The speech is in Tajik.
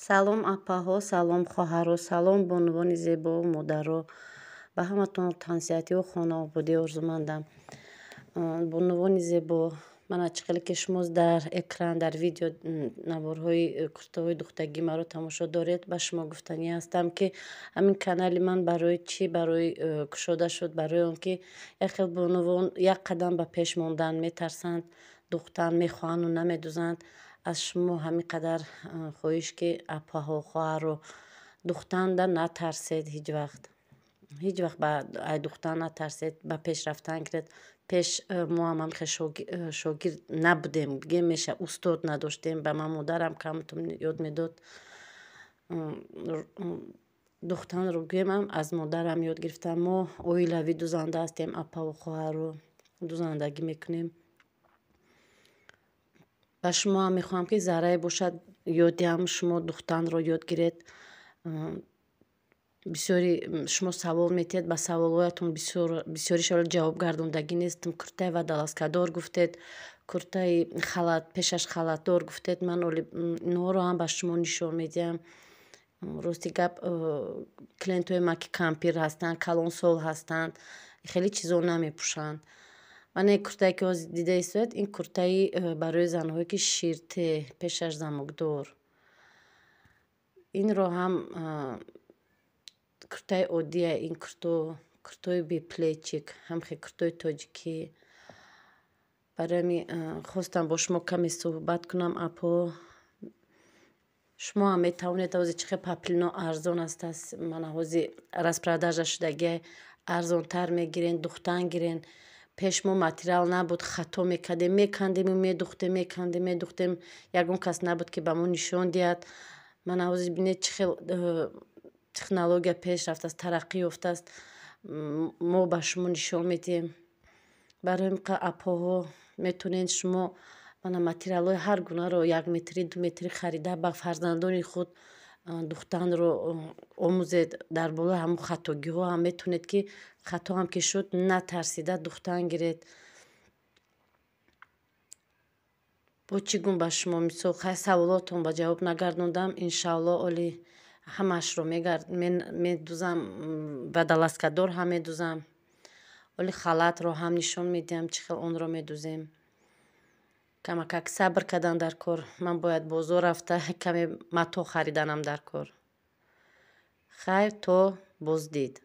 Салом, апаҳо, салом, хоҳаро, салом, бонувони зебову модаро. Ба ҳаматон тансиҳативу хонаободӣ орзумандам. Бонувони зебо, мана чӣ хеле ки шумо дар экран, дар видео наворҳои куртаҳои духтагии маро тамошо доред, ба шумо гуфтанӣ ҳастам, ки ҳамин канали ман барои чӣ барои кушода шуд? Барои он ки як хел бонувон як қадам ба пеш мондан метарсанд, духтан мехоҳанду намедузанд. Аз шумо ҳамин қадар хоҳиш, ки апаҳо, хоҳаро, духтанда натарсед ҳеҷ вақт. Ҳеҷ вақт ба ай духтан натарсед, ба пеш рафтан гиред. Пеш мо ҳам ҳамхел шогирд набудем, бигем меша, устод надоштем. Ба ман модарам камтум ёд медод. Духтанро гӯем, аз модарам ёд гирифтам. Мо оилавӣ дузанда ҳастем, апаву хоҳару дузандагӣ мекунем. Ба шумо ҳам мехоҳам, ки заррае бошад ёд диҳам, шумо духтанро ёд гиред. Бисёри шумо савол метиҳед, ба саволҳоятон бисёришро ҷавоб гардондагӣ нестам. Куртаи водолазкадор гуфтед, куртаи халат, пешаш халатдор гуфтед. Ман оли инҳоро ҳам ба шумо нишон медиҳам. Рости гап, клиентҳои ман, ки кампир ҳастанд, калонсол ҳастанд, хеле чизо намепӯшанд. Мана ин куртае, ки ҳозир дида истоед, ин куртаи барои занҳое, ки ширте, пешаш замокдор. Инро ҳам куртаи оддия, ин курто куртои беплечик, ҳамхел куртои тоҷикӣ. Барои ҳамин хостам бо шумо каме суҳбат кунам, апо. Шумо ҳам метавонед. Ҳозир чӣ хел поплино арзон аст, мана ҳозир распродажа шудагиай, арзонтар мегирен, духтан гирен. Пеш мо материал набуд, хато мекардем, мекандему медухтем, мекандем, медухтем. Ягон кас набуд, ки ба мо нишон диҳад. Мана ҳозир бинед, чӣ хел технология пеш рафтааст, тараққӣ ёфтааст. Мо ба шумо нишон медиҳем. Барои ҳамин, апоҳо, метавонед шумо мана материалҳои ҳар гунаро, 1 метрӣ, 2 метрӣ харида, ба фарзандони худ духтанро омӯзед. Дар болои ҳамон хатогиҳо ҳам метавонед, ки хато ҳам ки шуд, натарсида духтан гиред. Бо чӣ гум ба шумо мисол? Хай, саволотон ба ҷавоб нагардондам. Иншаалло, оли ҳамаашро медузам, водолазкадор ҳам медузам. Оли халатро ҳам нишон медиҳам, чӣ хел онро медузем. Камакак сабр кардан дар кор. Ман бояд бозор рафта, каме матоъ хариданам дар кор. Хайр, то боздид.